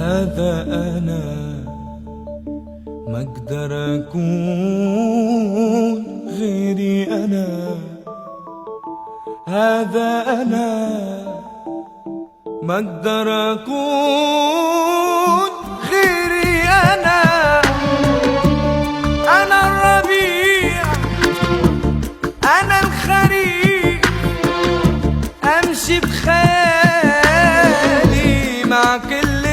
هذا أنا، ما أقدر أكون غيري أنا. هذا أنا، ما أقدر أكون غيري أنا. أنا الربيع، أنا الخريف، أمشي بخيالي مع كل